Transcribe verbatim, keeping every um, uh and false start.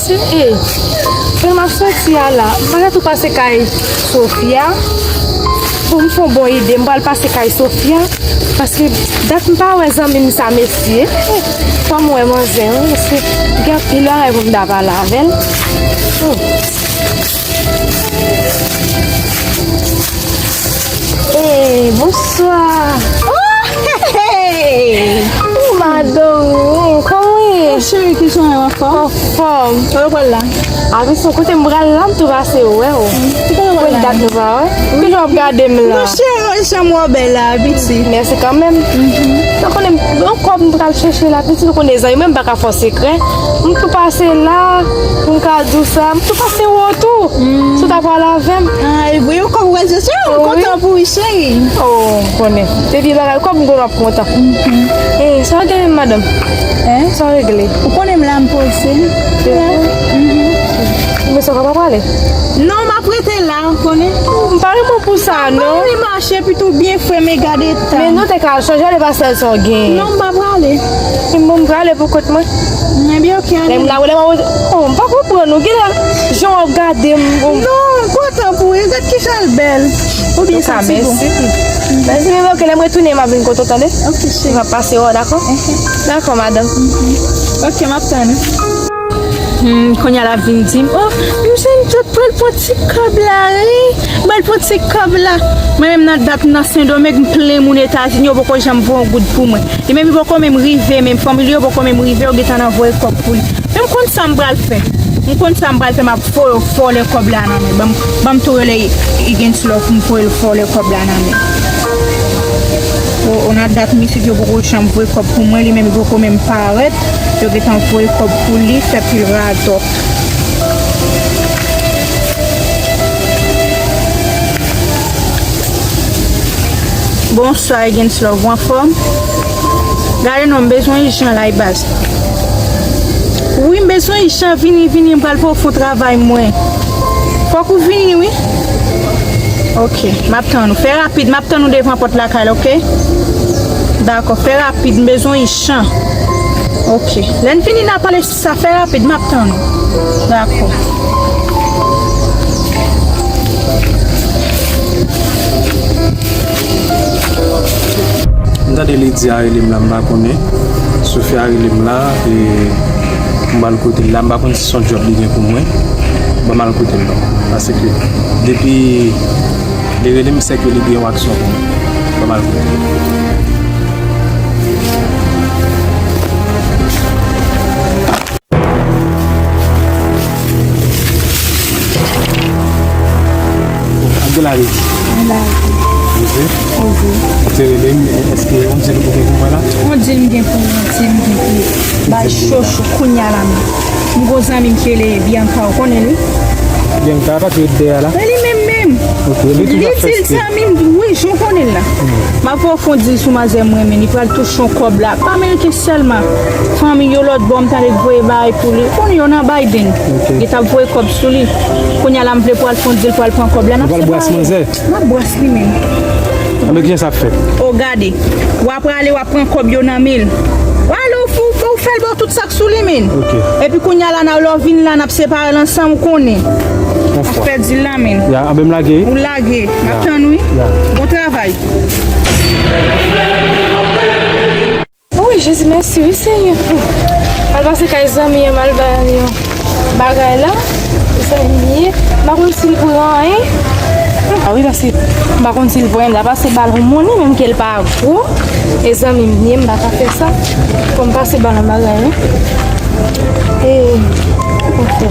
E, kote m ap soti a la, m pa ta tou pase kay Sofia. Pou m fè yon bon ide, m pral pase kay Sofia. Paske dat m pa wè zanmi m sa, mesye. Fò m wè manzè, wi, paske gen anpil bagay pou m ta pale avè l. Hmm. Hey, bonswa. Oh, hey, hey. Oh, madanm, kòman w ye? Oh, cheri, kijan w ye, w anfòm? Anfòm. Kote w pral la? Abisan, kote m pral la, m tou pase wè w. Ki kote w pral la? Konn dat nou pa wè. Kijan w ap gade m la? Monchè, mwen, jan m wè w bèl la, piti. Mèsi kanmenm. Ou konnen, yon kòb m pral chèche la, piti, ou konnen zanmi mwen, m pa ka fè w sekrè. M tou pase la, pou m ka di w sa, m tou pase wè w tou. Si w ta pral avè m. Ah, e vre, yon kòb w pral chèche, m kontan pou ou, cheri. Oh, m konnen. Se vye bagay, kòb m konn w ap kontan. Eh, sa w regle, madanm? Hein? Sa w regle? Ou konnen m la, m poze. Men sa w pa prale? Non, m ap rete la, ou konnen. M pa renmen pou sa, non. M pa renmen mache, epi tou byen fre, men gade tan. Men nou te ka al chanje, ale pase sa w gen. Non, m pa prale. Bon, m prale pou kont mwen. Ebyen, oke, ale. Lè m la, lè m, oh, m pa konprann ou. Genlè, jan w ap gade m, bon. Non, m kontan pou ou. Gad kijan l bèl. Ou byen santi, bon. Mèsi. Mèsi, men oke, lè m retounen, m ap vin kote w, tande? Oke, cheri. M ap pase wè w, dakò? Dakò, madanm. Oke, m ap tann ou. Hmm, kounye a l ap vin di m, oh, m jwenn tout pral pran ti kòb la, wi. Pral pran ti kòb la. Mwen menm nan dat m nan Sendomeng, m plen moun Etazini, yo poko janm voye yon goud pou mwen. Li menm li poko menm rive, menm fanmi li yo poko menm rive, yo gentan nan voye kòb pou li. Men m konn sa m pral fè. M konn sa m pral fè, m ap fo-, vòlè kòb la nan men. Ban m, ban m tou rele Igens Love pou m voye vòlè kòb la nan men. O, o nan dat misye yo poko janm voye kòb pou mwen, li menm li poko menm parèt. Yo gentan voye kòb pou li, fè pil radòt. Bonswa, Igens Love, ou anfòm? Gade non, m bezwen ijan la, baz. Wi, m bezwen ijan, vini, vini, m pral fè w fon travay mwen. Fòk ou vini, wi. Oke, m ap tann ou. Fè rapid, m ap tann ou devan pòt lakay la, oke? Dakò, fè rapid, m bezwen ijan. Oke. Lè n fini, n a pale sou sa, fè rapid, m ap tann ou. Dakò. M tande Lydia rele m la, m pa konnen. Sofia rele m la, e m pral kote l la, m pa konn si se yon djòb li gen pou mwen. Ban m al kote l non. Paske depi li rele m, se ke li gen yon aksyon pou mwen. Ban m al kote l. Abdelaziz. Abdelaziz. Oze. Oze. Oze. Ou te rele m, èske on dil ou gen pou mwen la? On dil m gen pou ou, on dil m gen pou ou. Bay cho cho kounye a la menm. M gon zanmi m ki rele Bianca, ou konnen li? Bianca pa ki ret dèyè la? Men li menm menm. Ok, li toujou ap fè stil. Li di l zanmi m, wi, jan w konnen l la. M ap fè w fon dil sou manzè m renmen, li pral touche yon kòb la. Pa Ameriken sèlman. Fanmi yo lòt bò, m tande k voye bagay pou li. Ou konnen yo nan Biden. Ok. Yo t ap voye kòb sou li. Kounye a la, m vle pou al fon dil, pou al pran kòb la. N ap separe. Ou pral bras manzè? M ap bras li menm. Anben, kijan sa ap fèt? O, gade. W ap prale, w ap pran kòb yo nan men l. W ale, w fou, w fè l ba w tout sa k sou li, men. Ok. Epi kounye a la, n a, lè w vin la, n ap separe l ansanm, ou konnen. Yon fwa. Afè dil la, men. Ya, anben m lage. Ou lage. M ap tann ou, wi. Ya. Bon travay. Wi, Jezi, mèsi, wi, Senyè. M al pase kay zanmi an, m al ba li yon bagay la. Zanmi m ye. M pa konn si l pran anyen. A wi, paske m pa konn si l pran anyen. M ta pase ba l yon monnen, menm ke l pa gwo. E zanmi m ye, m pa ka fè sa. Fò m pase ba l yon bagay, wi. E, ok.